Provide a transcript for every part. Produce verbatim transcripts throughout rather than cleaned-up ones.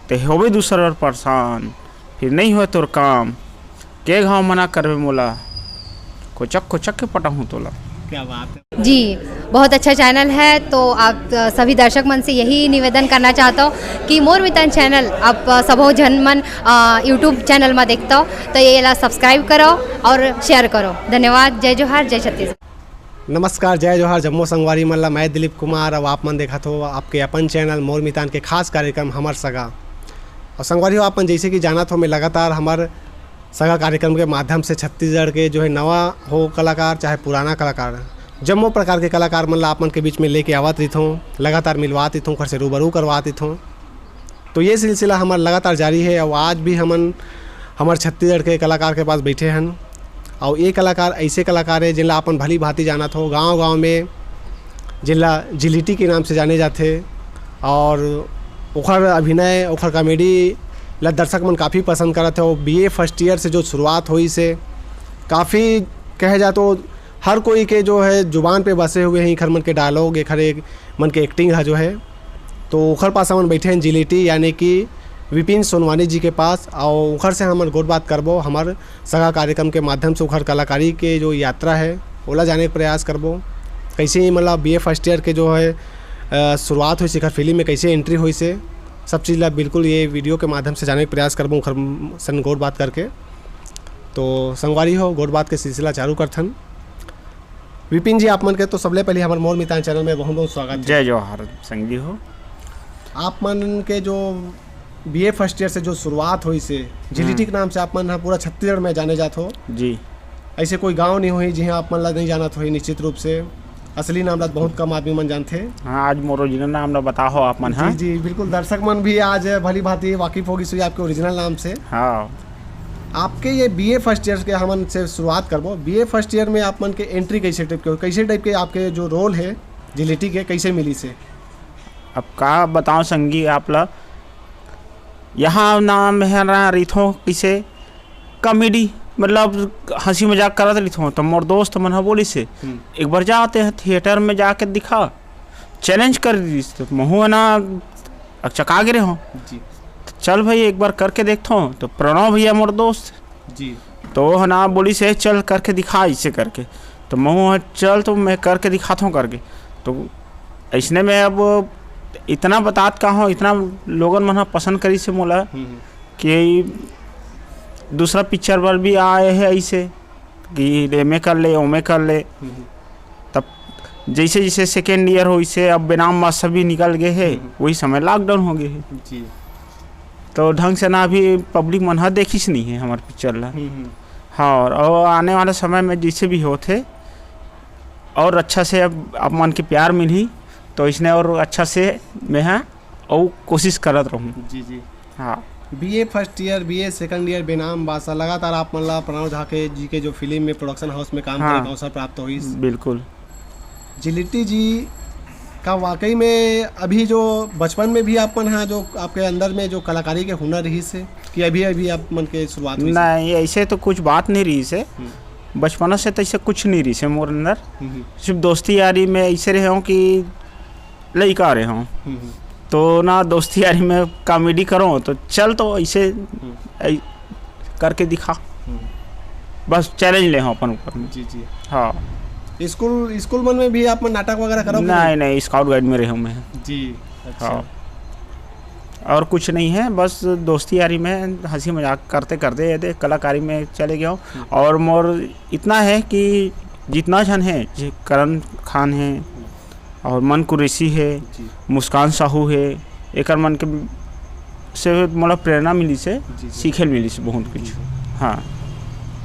ते होबे दूसर बर परेशान, फिर नहीं होय तोर काम। के घाव मना करबे मोला, कोचक कोचक के पटाहूँ तोला। क्या बात है। जी, बहुत अच्छा चैनल है। तो आप, अ, सभी दर्शक मन से यही निवेदन करना चाहता हूँ कि मोर मितान चैनल आप, अ, सबो झन मन, अ, YouTube चैनल में देखता हो, तो ये ला सब्सक्राइब करो और शेयर करो। धन्यवाद। जय जोहार, जय छत्तीसगढ़। नमस्कार, जय जोहार, जम्मो संगवारी मन ला। मैं दिलीप कुमार, अब आप मन देखत हो आपके अपन चैनल मोर मितान के खास कार्यक्रम हमर सगा। और संगवारी हो, आप मन जैसे कि जानत हो, मैं लगातार हमर सगा कार्यक्रम के माध्यम से छत्तीसगढ़ के जो है नवा हो कलाकार चाहे पुराना कलाकार, जम्मो प्रकार के कलाकार मन ला आप मन के बीच में लेके आवत रहिथों, लगातार मिलवात रहिथों, ओखर से रूबरू करवात रहिथों। तो ये सिलसिला हमर लगातार जारी है और आज भी हमन हमर छत्तीसगढ़ के कलाकार के पास बैठे हन। और ये कलाकार ऐसे कलाकार है जिनला अपन भली भांति जानत हो, गांव गांव में जिनला जिलिटी के नाम से जाने जाथे। और ओखर अभिनय, ओखर कॉमेडी ला दर्शक मन काफ़ी पसंद करत है। और बीए फर्स्ट ईयर से जो शुरुआत होइस हे, काफ़ी कहे जा तो हर कोई के जो है जुबान पे बसे हुए हैं इखर मन के डायलॉग, एखर एक मन के एक्टिंग है जो है। तो ओखर पास हमन बैठे हैं जिलिटी यानी कि विपिन सोनवानी जी के पास, और ओखर से हमन गोठ बात करबो हमर सगा कार्यक्रम के माध्यम से ओखर कलाकारी के जो यात्रा है ओला जाने के प्रयास करबो। कैसे ही मतलब बीए फर्स्ट ईयर के जो है, अ, शुरुआत होइस हे, एखर फिल्म में कैसे एंट्री होइस हे, सब चीज़ ला बिल्कुल ये वीडियो के माध्यम से जाने के प्रयास करबो ओखर सन गोठ बात करके। तो संगवारी हो, गोठ बात के सिलसिला चालू करथन। विपिन जी, आप मन के तो सबले पहले हमर मोर मितान चैनल में बहुत बहुत स्वागत है। जय जोहार संगी हो। आप मन के जो बीए फर्स्ट ईयर से जो शुरुआत होइस हे, जिलिटी हम्म। के नाम से आप मन ह पूरा छत्तीसगढ़ में जाने जात हो। जी। ऐसे कोई गांव नहीं होही जिहां आप मन ला नहीं जानत होही निश्चित रूप से। असली नाम ला बहुत कम आदमी मन जानथे। हाँ, आज मोर ओरिजिनल नाम ला बताहो आप मन, जी, हाँ? जी, बिल्कुल। दर्शक मन भी आज भली भांति वाकिफ होगिस होही आपके ओरिजिनल नाम से। हाँ। आपके ये बीए फर्स्ट ईयर के हमन से शुरुआत करबो। बीए फर्स्ट ईयर में आप मन के एंट्री कैसे टाइप के हो, कैसे टाइप के आपके जो रोल है जिलिटी के, कैसे मिलिस हे? अब का बताओ संगी आप ला, यहाँ ना मैं ना रहिथों किसे कॉमेडी, मतलब हंसी मजाक करत रहिथों, तो मोर दोस्त मन ह बोलिस हे, हम्म। "एक बार जाते हैं थिएटर में जाके दिखा।" चैलेंज कर दिस, तो महू ह ना अकचका गे रहों। जी। "चल भाई, एक बार करके देखथों।" तो प्रणव भैया मोर दोस्त, जी। तो वो ह ना बोलिस हे, "चल करके दिखा इसे करके।" तो महू ह, "चल, तो मैं करके दिखाथों" करके। तो ऐसने में अब इतना बतात का हों, इतना लोगन मन ह पसंद करिस हे मोला हम्म, हम्म। कि दूसरा पिक्चर बर भी आए हे ऐसे कि एमे कर ले, ओमे कर ले। हम्म, हम्म। तब जैसे जैसे सेकेंड ईयर होइस हे, अब बेनाम मास्टर भी निकल गए हे, हम्म। वही समय लॉकडाउन हो गए हे। जी। तो ढंग से ना अभी पब्लिक मन ह देखिस नहीं हे हमर पिक्चर ला। हम्म, हम्म। हाँ, और, और आने वाला समय में जैसे भी होथे और अच्छा से अब आप मन के प्यार मिलही, तो इसने और अच्छा से मैं ह अउ कोशिश करत रहूँ। जी, जी। हाँ। BA first year, BA second year, बेनाम बासा, लगातार आप मन ला प्रणव झा के जी के जो फिल्म में प्रोडक्शन हाउस में काम हाँ। करे का अवसर प्राप्त होइस। बिल्कुल। जिलिटी जी, का वाकई में अभी जो बचपन में भी आप मन हा जो आपके अंदर में जो कलाकारी के हुनर रहिस हे कि अभी अभी आप मन के शुरुआत होइस हे? नहीं, ऐसे तो कुछ बात नहीं रहिस हे। हम्म। बचपना से तो ऐसे कुछ नहीं रहिस हे मोर अंदर। हम्म। सिर्फ दोस्ती यारी में ऐसे रहे हों कि लइका रहे हों। हम्म, हम्म। तो ना दोस्ती यारी में कॉमेडी करों, तो चल तो ऐसे हम्म। ऐ-, करके दिखा। हम्म। बस चैलेंज ले हों अपन ऊपर में। जी, जी। हाँ। स्कूल, स्कूल मन में भी आप मन नाटक वगैरह करो कि नहीं, नहीं? नहीं, स्काउट गाइड में रहे हों मैं। जी, अच्छा। हाँ। और कुछ नहीं है, बस दोस्ती यारी में हंसी मजाक करते करते ये दे कलाकारी में चले गया हूँ। हम्म। और मोर इतना है कि जितना झन है, जे करण खान है, और मन कुरैशी हे, जी। मुस्कान साहू हे, एकर मन के से मोला प्रेरणा मिलिस हे, जी, जी। सीखे ल मिलिस हे बहुत कुछ। जी। हाँ।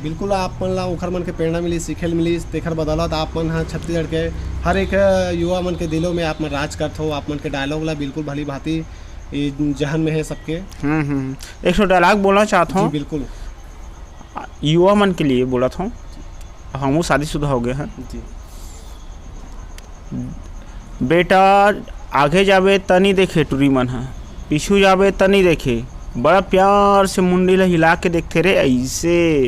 बिल्कुल, आप मन ला ओखर मन के प्रेरणा मिलिस, सीखे ल मिलिस, तेखर बदौलत आप मन ह छत्तीसगढ़ के हर एक युवा मन के दिलों में आप मन राज करत हो। आप मन के डायलॉग ला बिल्कुल भली भांति ए जहन में हे सबके। हम्म, हम्म। एक ठो डायलॉग बोलना चाहत जी, हूँ। बिल्कुल। युवा मन के लिए बोलत हूँ, हमहू शादीशुदा हो गए हैं। जी। बेटा, आगे जाबे त नी देखे टुरी मन ह, पीछू जाबे त नी देखे, बड़ा प्यार से मुंडी ला हिला के देखथे रे ऐसे।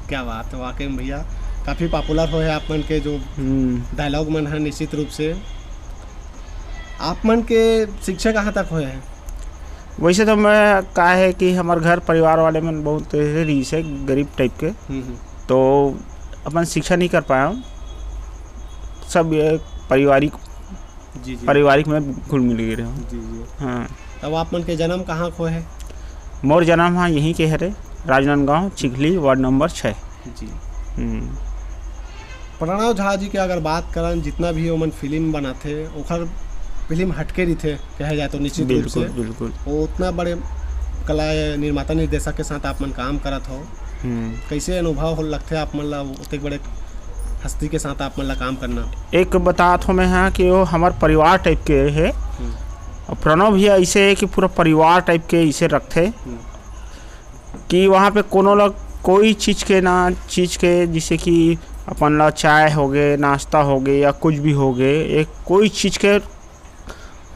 क्या बात है, वाकई में भैया, काफ़ी पॉपुलर होए हे आप मन के जो हम्म। डायलॉग मन है निश्चित रूप से। आप मन के शिक्षा कहाँ तक होए हे? वैसे तो मैं, का है कि हमर घर परिवार वाले मन बहुत रहिस हे गरीब type के, हम्म, हम्म। तो अपन शिक्षा नहीं कर पाया हूँ, सब ये पारिवारिक, जी, जी। पारिवारिक में घुल मिल गए रहे हूँ। जी, जी। हाँ। तब आप मन के जन्म कहाँ को है? मोर जन्म हाँ यहीं के हरे, राजनांदगांव, चिखली, वार्ड नंबर छः। जी। हम्म। प्रणव झा जी के अगर बात करन, जितना भी ओमन फिल्म बनाथे, ओखर फिल्म हटके रहिथे, कहे जाए तो निश्चित रूप बिल्कुल, से। बिल्कुल। वो उतना बड़े कला निर्माता निर्देशक के साथ आप मन काम करत हो, हम्म। कैसे अनुभव हो लगथे आप मन ला, ओतेक बड़े हस्ती के साथ आप मन ला काम करना? एक बतात हो मैं हाँ कि वो हमर परिवार type के हे। हम्म। और प्रणव भैया ऐसे है कि पूरा परिवार type के इसे रखथे। हम्म। कि वहाँ पे कोनो ला कोई चीज़ के ना, चीज़ के, जैसे कि अपन ला चाय हो गए, नाश्ता हो गए या कुछ भी हो गए, एक कोई चीज़ के,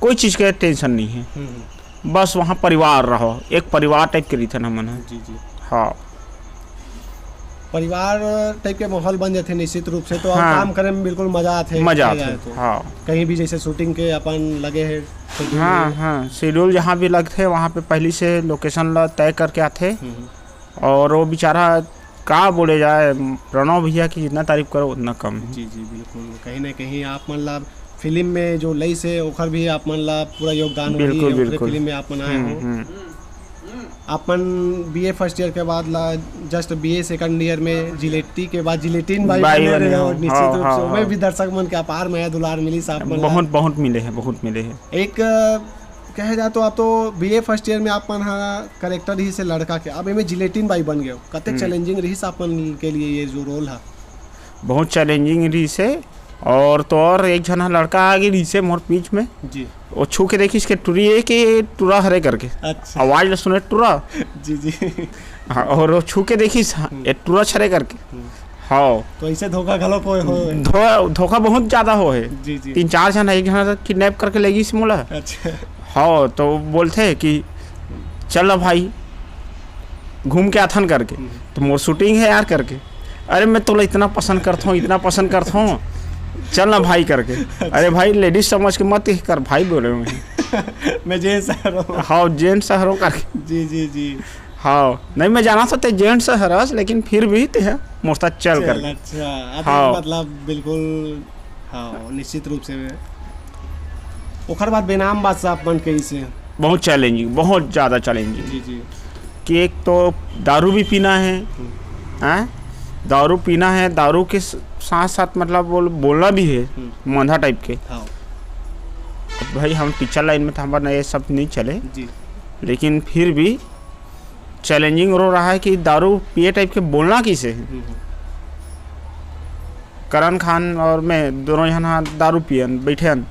कोई चीज़ के tension नहीं है। हम्म, हम्म। बस वहाँ परिवार रहो, एक परिवार type के रहिथन हमन ह। जी, जी। हाँ। परिवार type के माहौल बन जाथे निश्चित रूप से, तो अब हाँ। काम करे में बिल्कुल मजा आथे, मजा कहे आथे, जाए तो। हाँ। कहीं भी जैसे shooting के अपन लगे है, तो हाँ, हाँ, schedule जहाँ भी लगथे, वहाँ पे पहली से location ला तय करके आथे। हम्म। और वो बेचारा का बोले जाए, प्रणव भैया की जितना तारीफ करो उतना कम है। जी, जी, बिल्कुल। कहीं ना कहीं आप मन ला फिल्म में जो लइस हे, ओखर भी आप मन ला पूरा योगदान होही, बिल्कुल, ओखरे बिल्कुल। फिल्म में आप मन आए हम्म, हो। हम्म। आप मन B A first year के बाद ला just B A second year में जिलेटी के बाद जिलेटिन बाई बाई बने बने रहे हो, हो। निश्चित हाँ, रूप हाँ, से ओमे हाँ। भी दर्शक मन के अपार मया दुलार मिलिस आप मन ला। बहुत, बहुत मिले हैं, बहुत मिले हैं। एक, अ, कहे जाए तो आप तो B A first year में आप मन हा character रहिस हे लड़का के, अब एमे जिलेटिन बाई बन गए हो, कतेक हम्म। Challenging रहिस आप मन के लिए ये जो role हा? बहुत challenging रहिस हे, और तो और एक झन ह लड़का आ गे रहिस हे मोर बीच में, जी। वो छू के देखिस के टुरी है कि टुरा हरे करके। अच्छा। आवाज ला सुने टुरा। जी, जी। हाँ, और वो छू के देखिस, हाँ, हम्म। ये टुरा छरे करके। हम्म। हाँ। तो ऐसे धोखा घलो कोई हो? धो-, धोखा बहुत ज्यादा हो है। जी, जी। तीन चार झन, एक झन kidnap करके ले गइस मोला। अच्छा। हाँ, तो बोलथे कि चल ना भाई, घूम के आथन करके। हम्म। तो मोर shooting है यार करके। अरे, मैं तोला इतना पसंद करता हूँ, इतना पसंद करता हूँ, चल ना भाई करके। अच्छा। अरे भाई, ladies समझ के मत कर, भाई बोले हुए हैं। मैं gents हरों। हाँ, gents हरों करके। जी, जी, जी। हाँ, नहीं, मैं जाना था ते gents हरस, लेकिन फिर भी ते है मोर साथ चल चल, करके। अच्छा, अभी हाँ। मतलब बिल्कुल, हाँ, निश्चित रूप से। ओखर बाद बेनाम बादशाह अपन कइसे? बहुत challenging, बहुत ज़्यादा challenging। जी, जी। कि एक तो दारू भी पीना है, हम्म। हैं? दारू पीना है, दारू के स-, साथ-साथ मतलब बोल-, बोलना भी है, हम्म। मंदा type के। हाँ। अब भाई हम picture line में तो हमारा ये सब नहीं चले, जी। लेकिन फिर भी challenging रो रहा है कि दारू पिए type के बोलना किसे है। हम्म, हम्म। करण खान और मैं दोनों झन हा दारू पियन, बैठन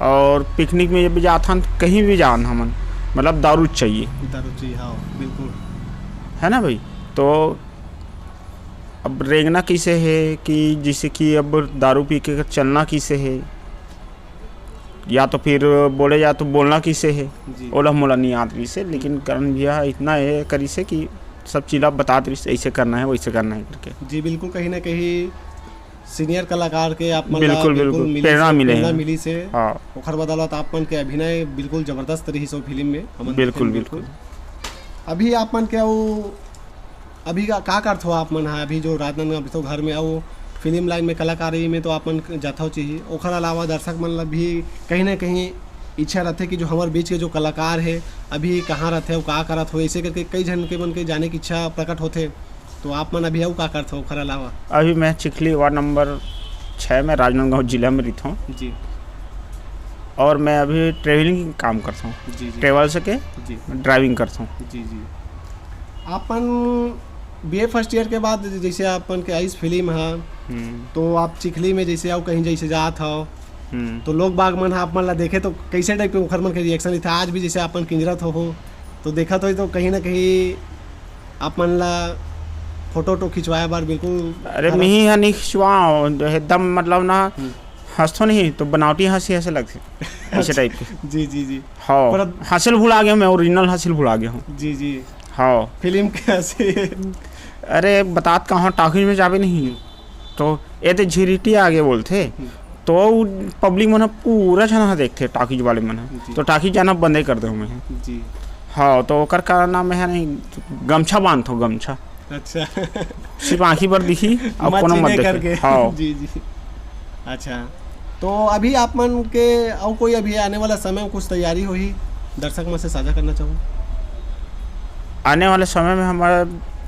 और picnic में जब जाथन, कहीं भी जान हमन, मतलब दारू चाहिए। दारू चाहिए, हाँ, बिल्कुल। है ना भाई? तो अब रेंगना किसे है कि जैसे कि अब दारू पी के चलना किसे है, या तो फिर बोले या तो बोलना किसे है, जी। ओला मोला नहीं आत रहिसे, लेकिन करण भैया इतना ये करिसे कि सब चीज ला बतात रहिसे, ऐसे करना है, वैसे करना है करके। जी, बिल्कुल, कहीं ना कहीं senior कलाकार के आप मन ला बिल्कुल, बिल्कुल, बिल्कुल, मिलिस प्रेरणा हे, मिले प्रेरणा हे। मिलिस हे। हाँ। ओखर बदौलत आप मन के अभिनय बिल्कुल जबरदस्त रहिस हे वो फिल्म में, हमन बिल्कुल, देखेन बिल्कुल। बिल्कुल। अभी आप मन के वो अभी का, का करथो आप मन ह? अभी जो राजनांदगांव, अभी तो घर में आओ, फिल्म line में, कलाकारी में तो आप मन जाथो चाहिए। ओखर अलावा दर्शक मन ला भी कहीं ना कहीं इच्छा रहथे कि जो हमर बीच के जो कलाकार हे, अभी कहाँ रहथे अउ का करत हो, ऐसे करके कई झन के मन के जाने की इच्छा प्रकट होथे। तो आप मन अभी अउ का करथो ओखर अलावा? अभी मैं चिखली वार्ड नंबर छः में, राजनांदगांव जिला में रहिथों। जी। और मैं अभी travelling काम करथों। जी, जी। Travels के जी। Driving करथों। जी, जी। आपन B A first year के बाद जैसे आपन के आइस फिल्म हा, हम्म। तो आप चिखली में जैसे अउ कहीं जैसे जात हव, हम्म। तो लोग बाग मन हा आप मन ला देखे तो कैसे type के ओखर मन के reaction रहिथे? आज भी जैसे आपन किंजरत हो, हो, तो देखत हो तो कहीं ना कहीं आप मन ला फोटो वोटो खिंचवाए बर बिल्कुल अरे, हरा- मिही हा नहीं खिंचवाओ, एकदम मतलब ना, हम्म। हंसथो नहीं तो बनावटी हंसी हंसे लगथे, ऐसे अच्छा। Type के। जी, जी, जी। हाँ, पर अब हंसे ल भुला गया मैं, original हंसे ल भुला गया हूँ। जी, जी। हाँ। फिल्म के हंसी। अरे, बतात कहाँ, टॉकीज में जाबे नहीं, तो ए ते झिरिटी आगे बोलथे। हम्म। तो वो पब्लिक मन ह पूरा झन ह देखथे, टॉकीज वाले मन ह। जी। तो टॉकीज जाना बंदे कर दे मैं। जी। हाँ, तो ओकर का नाम है नहीं, गमछा बांधथो, गमछा। अच्छा। सिर्फ आँखी बर दिखी, अब मत कोनो मत चिन्हे देखे। करके। हाँ। जी, जी। अच्छा, तो अभी आप मन के अउ कोई अभी आने वाला समय में कुछ तैयारी होही दर्शक मन से साझा करना चाहूँ? आने वाले समय में हमारा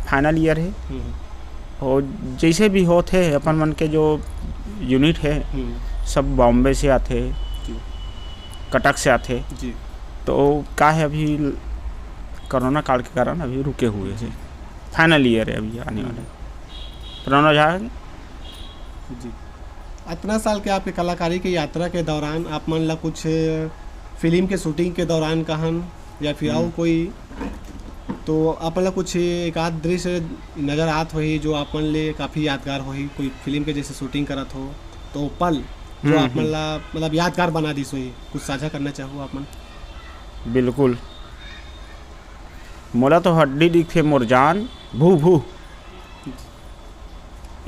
फाइनल ईयर है। हम्म। और जैसे भी होत है, अपन मन के जो यूनिट है, हम्म। सब बॉम्बे से आते, जी। कटक से आते। जी। तो का है, अभी कोरोना काल के कारण अभी रुके हुए हैं। फाइनल ईयर है अभी आने वाले। हम्म। प्रणव झा। जी। अतना साल के आपके कलाकारी के यात्रा के दौरान आप मन ला कुछ फिल्म के शूटिंग के दौरान कहन या फिर हम्म। अउ कोई, तो आप मन ला कुछ एक आध दृश्य नजर आत होही जो आप मन ले काफ़ी यादगार होही, कोई फिल्म के जैसे शूटिंग करत हो, तो पल जो हम्म, आप मन हम्म। ला मतलब यादगार बना दिस होही, कुछ साझा करना चाहो आप मन? बिल्कुल। मोला तो हड्डी दिखथे मोर जान, भू भू।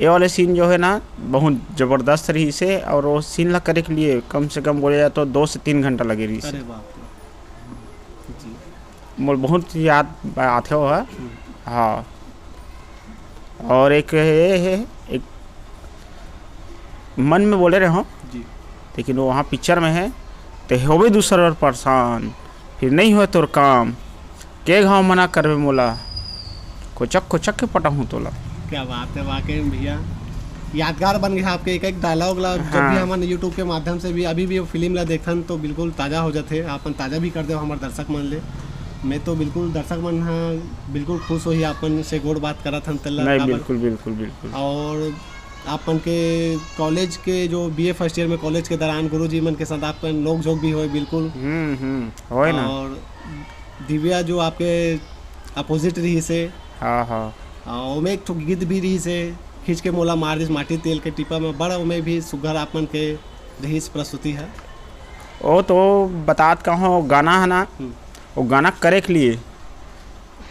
ये वाले सीन जो है ना, बहुत जबरदस्त रहिस हे, और वो सीन ला करे के लिए कम से कम बोले जाए तो दो से तीन घंटा लगे रहिस हे। अरे बाप रे। जी। मोर बहुत याद आथे वो ह। हम्म। हाँ। और एक ये है, एक मन में बोले रहे हो, जी। लेकिन वो वहाँ पिक्चर में है, ते होबे दूसर और परेशान, फिर नहीं होय तोर काम, के घाव मना करबे मोला, कोचक कोचक के पटाहूँ तोला। क्या बात है, वाकई में भैया, यादगार बन गया आपके एक एक डायलॉग ला। जब भी हाँ। हमन YouTube के माध्यम से भी, अभी भी वो फिल्म ला देखथन तो बिल्कुल ताज़ा हो जाथे, आपन ताज़ा भी कर देव हमर दर्शक मन ले। मैं तो बिल्कुल, दर्शक मन ह बिल्कुल खुश होही, आपन से गोठ बात करत हन तेला नहीं, काबर बिल्कुल, बिल्कुल, बिल्कुल। और आपन के कॉलेज के जो बीए फर्स्ट ईयर में कॉलेज के दौरान गुरुजी मन के साथ आपका नोक झोंक भी होय, बिल्कुल। हम्म, हम्म, होय ना। और दिव्या जो आपके अपोजिट रहिस हे। हाँ, हाँ। हाँ, ओमे एक ठो गीत भी रहिस हे, खींच के मोला मार दिस माटी तेल के टीपा में, बड़ा ओमे भी सुघर आप मन के रहिस प्रस्तुति है। ओ तो बतात कहूँ, गाना है ना, हम्म। वो गाना करे के लिए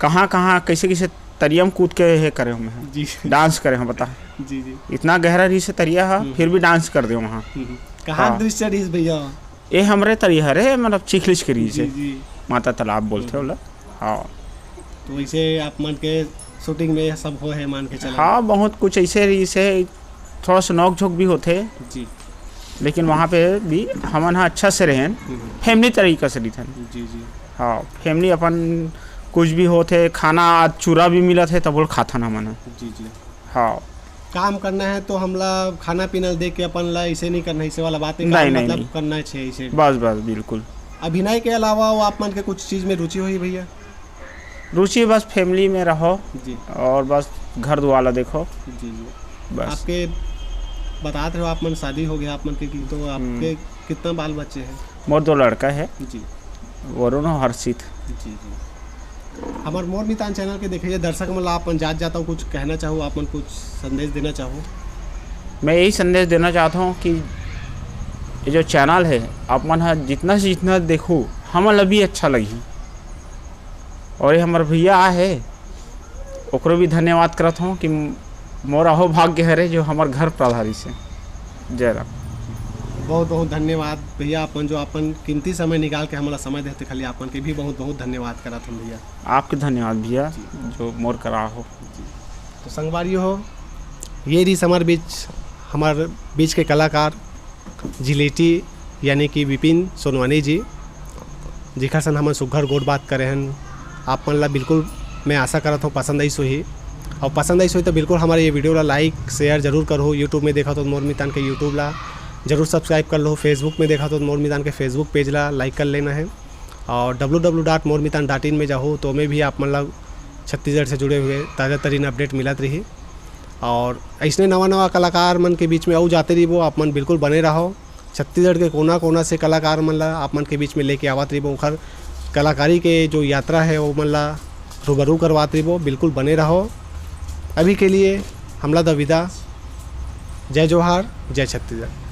कहाँ, कहाँ, कैसे, कैसे तरिया में कूद के हे करे हूँ मैं। जी। डांस करे हूँ, बता। जी, जी। इतना गहरा रहिस हे तरिया हा, हम्म। फिर भी डांस कर दे वहाँ। हम्म। कहाँ हाँ। दृश्य रहिस भैया? ये हमरे तरिया हरे, मतलब चिखलिच के रहिस जी, हे। जी। माता तालाब बोलथे हम्म। ओला। हाँ। तो वैसे आप मन के शूटिंग में सब हो है, मान के चला। हाँ, बहुत कुछ ऐसे रहिस हे, थोड़ा सा नोक झोंक भी होथे। जी। लेकिन वहाँ पे भी हमन ह अच्छा से रहेन, हम्म। फैमिली तरीका से रहिथन। जी, जी। हाँ, फैमिली अपन कुछ भी होथे, खाना आज चूरा भी मिलत हे, तब ओला खाथन हमन ह। जी, जी। हाँ। काम करना है तो हमला खाना पीना दे के अपन ला ऐसे नहीं करना, ऐसे वाला बात नहीं, काम नहीं, मतलब नहीं। करना चाहिए ऐसे। बस, बस, बिल्कुल। अभिनय के अलावा वो आप मन के कुछ चीज़ में रुचि होही भैया? रुचि बस फैमिली में रहो जी। और बस घर दुआर ला देखो। जी, जी। बस। आपके बतात रहे हो, आप मन शादी हो गया, आप मन के की, तो आपके हम्म। कितना बाल बच्चे हैं? मोर दो लड़का है, जी। वरुण और हर्षित। जी, जी। हमार मोर मितान चैनल के देखइया दर्शक मन ला आप मन जात जात हो, कुछ कहना चाहो, आप मन कुछ संदेश देना चाहो? मैं यही संदेश देना चाहता हूँ कि ये जो चैनल है, आप मन ह जितना से जितना देखो, हमन ला भी अच्छा लगही। और ये हमर भैया आए हे, ओकरो भी धन्यवाद करत हूँ कि मोर अहो भाग्य हरे जो हमर घर पधारिस हे। जय राम। बहुत बहुत धन्यवाद भैया, अपन जो अपन कीमती समय निकाल के हमला समय देते, खाली अपन के भी बहुत बहुत धन्यवाद करत हूँ भैया। आपके धन्यवाद भैया, जी। जो मोर करा हो। जी। तो संगवारी हो, ये रहिस हमर बीच, हमर बीच के कलाकार जिलेटी यानी कि विपिन सोनवानी जी, जेखर सन हमन सुघर गोठ बात करे हन। आप मन ला बिल्कुल मैं आशा करत हूँ पसंद आइस होही, और पसंद आइस होही तो बिल्कुल हमारे ये वीडियो ला लाइक शेयर जरूर करहो। YouTube में देखा तो मोर मितान के YouTube ला जरूर सब्सक्राइब कर लो, Facebook में देखा तो मोर मितान के Facebook पेज ला लाइक कर लेना है, और डब्ल्यू डब्ल्यू डॉट मोर मितान डॉट इन में जाहो तो में भी आप मन ला छत्तीसगढ़ से जुड़े हुए ताज़ा तरीन अपडेट मिलत रही। और ऐसने नवा नवा कलाकार मन के बीच में अउ जाते रहिबो, आप मन बिल्कुल बने रहो। छत्तीसगढ़ के कोना कोना से कलाकार मन ला आप मन के बीच में लेके आवत रहिबो, ओखर कलाकारी के जो यात्रा है वो मन ला रूबरू करवात रहिबो। बिल्कुल बने रहो। अभी के लिए हमला द विदा। जय जोहार, जय छत्तीसगढ़।